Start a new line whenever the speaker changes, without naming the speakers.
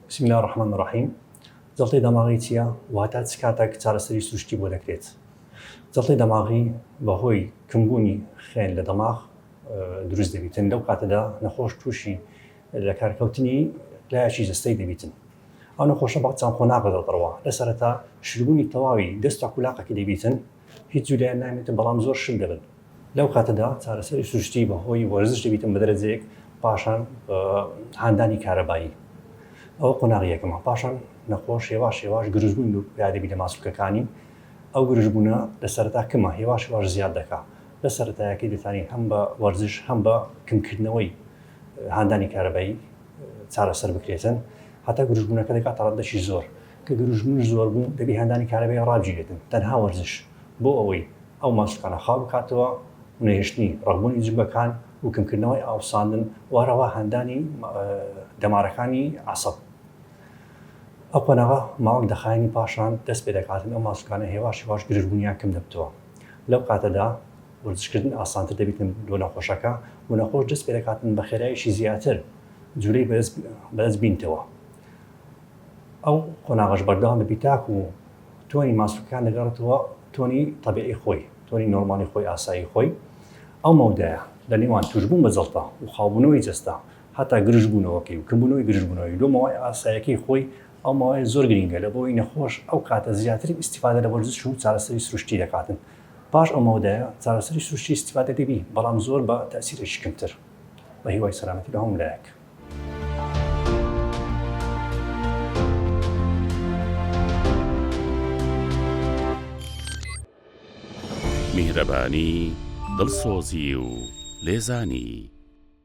بسم اللە الرحمن الرحیم جەڵتەی دەماغی چییە و هەتا چ کاتێک چارەسەری سروشتی بۆ دەکرێت؟ جەڵتەی دەماغی بەهۆی کەمبوونی خوێن لە دەماغ دروست دەبیتن لەو کاتەدا نەخۆش تووشی لەکارکەوتنی لایەکی جەستەی دەبیتن ئەو نەخۆشە بە چەند قۆناغە دەڕوا لە سەرەتا شلبوونی تەواوی دەست و لاقەکە دەبیتن هیچ جوولەیان نامێتن بەڵام زۆر شل دەبن لەو کاتەدا چارەسەری سروشتی بە هۆی وەرزش دەبیتن بە دەرەجەیەک پاشان هاندانی کارەبایی ئەوە قۆناغی یەکەمە پاشان نەخۆش هێواش هێواش گرژبوون پیا دەبی لە ماسولکەکانی ئەو گرژبوونە لە سەرەتا کەمە هێواش هێواش زیاد دەکا لە سەرەتایەکەی دەتوانین هەم بە وەرزش هەم بە کەمکردنەوەی هاندانی کارەبایی چارەسەر بکرێتن هەتا گرژبوونەکە دەکاتە ڕادەکی زۆر کە گرژبوون زۆر بوو دەبی هاندانی کارەبایی ڕابگیرێتن تەنها وەرزش بۆ ئەوەی ئەو ماسولکانە خاو بکاتەوە و نەهێشتنی ڕەقبوونی جومگەکان و کەمکردنەوەی ئاوساندن و هەروەها هاندانی دەمارەکانی عەسەب. ئەو قۆناغە ماوەک دەخایەنی پاشان دەست پێدەکاتن ئەو ماسولکانە هێواش هێواش گرژبوونیان کەم دەبتەوە. لەو کاتەدا وەرزشکردن ئاسانتر دەبیتن بۆ نەخۆشەکە و نەخۆش دەست پێدەکاتن بە خێرایەکی زیاتر جولەی بەدەست بینتەوە. ئەو قۆناغەش بەردەوام دەبی تاکو تۆنی ماسولکەکان دەگەڕێتەوە تۆنی تەبیعی خۆی، تۆنی نۆرماڵی خۆی، ئاسایی خۆی. ئەو مەودایە لە نێوان تووشبوون بە جەڵتە و خاوبوونەوەی جەستە هەتا گرژبوونەوەکەی و کەمبوونەوەی گرژبوونەوەی لۆ ماوەی ئاسایەکەی خۆی، ئەو ماوەیە زۆر گرینگە لە بۆی نەخۆش ئەو کاتە زیاتر ئیستیفادە لە وەرزش و چارەسەری سروشتی دەکاتن. پاش ئەو مەودایە چارەسەری سروشتی ئیستیفادە دەبی بەڵام زۆر بە تەئسیرێکی کەمتر. بە هیوای سەلامەتی لە هەموو لایەک.
میهرەبانی، دڵسۆزی و لێزانی.